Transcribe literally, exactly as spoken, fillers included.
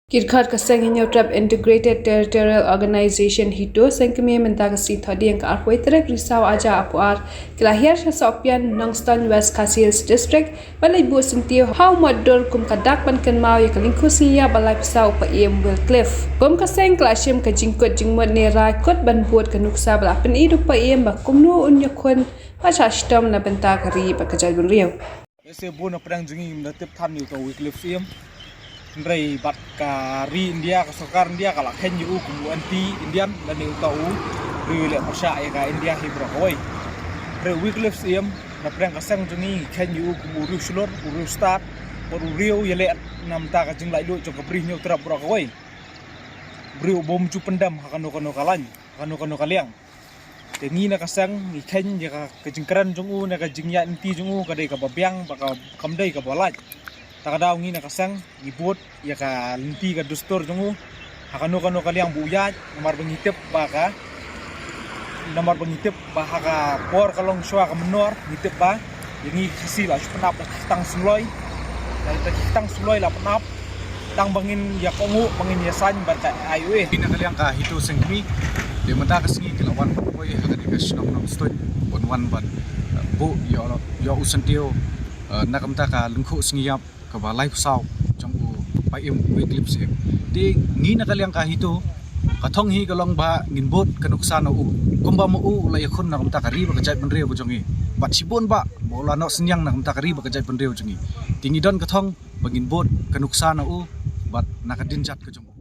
Ki dkhot ka seng Hynñiewtrep Integrated Territorial Organization HITO, seng kmie, mynta ka sngi Thohdieng ka arphew tarik Risaw ar hajar arphew ar, ki la hiar sha Sohpian, Nongstoiñ, West Khasi Hills District, ban leit buh syntiew ha u mot dur kum ka dak ban kynmaw ïa ka lyngkhuh sngi ïap ba laiphew saw u paiem Wycliffe. Kum ka seng ki la shim ka jingkut jingmut ne rai kut ban bud ka nuksa ba la pyni da u paiem ba kumno un ïakhun bad shah shitom na bynta ka ri bad ka jaitbynriew. Lehse bun na pdeng jong ngi ngim da tip than ïa uta u Wycliffe Syiem. Hynrei bad ka ri India, ka sorkar India ka la kheiñ ïa u kum u anti-Indian lane uta u riew leh pyrshah ïa ka India hi baroh kawei. Hynrei u Wycliffe Syiem, na pdeng ka seng jong ngi ngi kheiñ ïa u kum u riew shlur, u riew stad, bad u riew ïaleh na bynta ka jinglaitluid jong ka Bri Hynñiewtrep baroh kawei. U briew u bym ju pyndem ha kano kano ka lain, ha kano kano ka liang. Te ngi na ka seng ngi kheiñ ïa ka, ka jingkren jong u ne ka jingïaid lynti jong u ka dei kaba biang bad ka, kam dei kaba lait. Ta ka daw ngi na ka seng ngi bud ïa ka lynti ka dustur jong u ha kano kano ka liang ba u ïaid, namar ba ngi tip ba ka, namar ba ngi tip ba ha ka por ka long shuwa ka mynnor, ngi tip ba ïa ngi Khasi la shu pynap da ki ktang sumloi. Da ki ktang sumloi la pynap tang ba ngin ïa kohnguh, ba ngin ïa saiñ bad ka I O A. Ngi na ka liang ka HITO seng kmie, te mynta ka sngi ki la wan ban poi ha kane ka shnong Nongstoiñ ban wan ban, eh, buh ïa, ïa u syntiew, eh, na ka bynta ka lyngkhuh sngi ïap kaba laiphew saw jong u paiem Wycliffe Syiem. Te ngi na ka liang ka HITO, ka thong hi ka long ba ngin bud ka nuksa na u, kumba ma u u la ïakhun na ka bynta ka ri bad ka jaitbynriew ka jong ngi. Bad shibun ba, ba u la noh synñiang na ka bynta ka ri bad ka jaitbynriew jong ngi. Te ngi don ka thong ba ngin bud ka nuksa na u bad na ka dien jait ka jong u.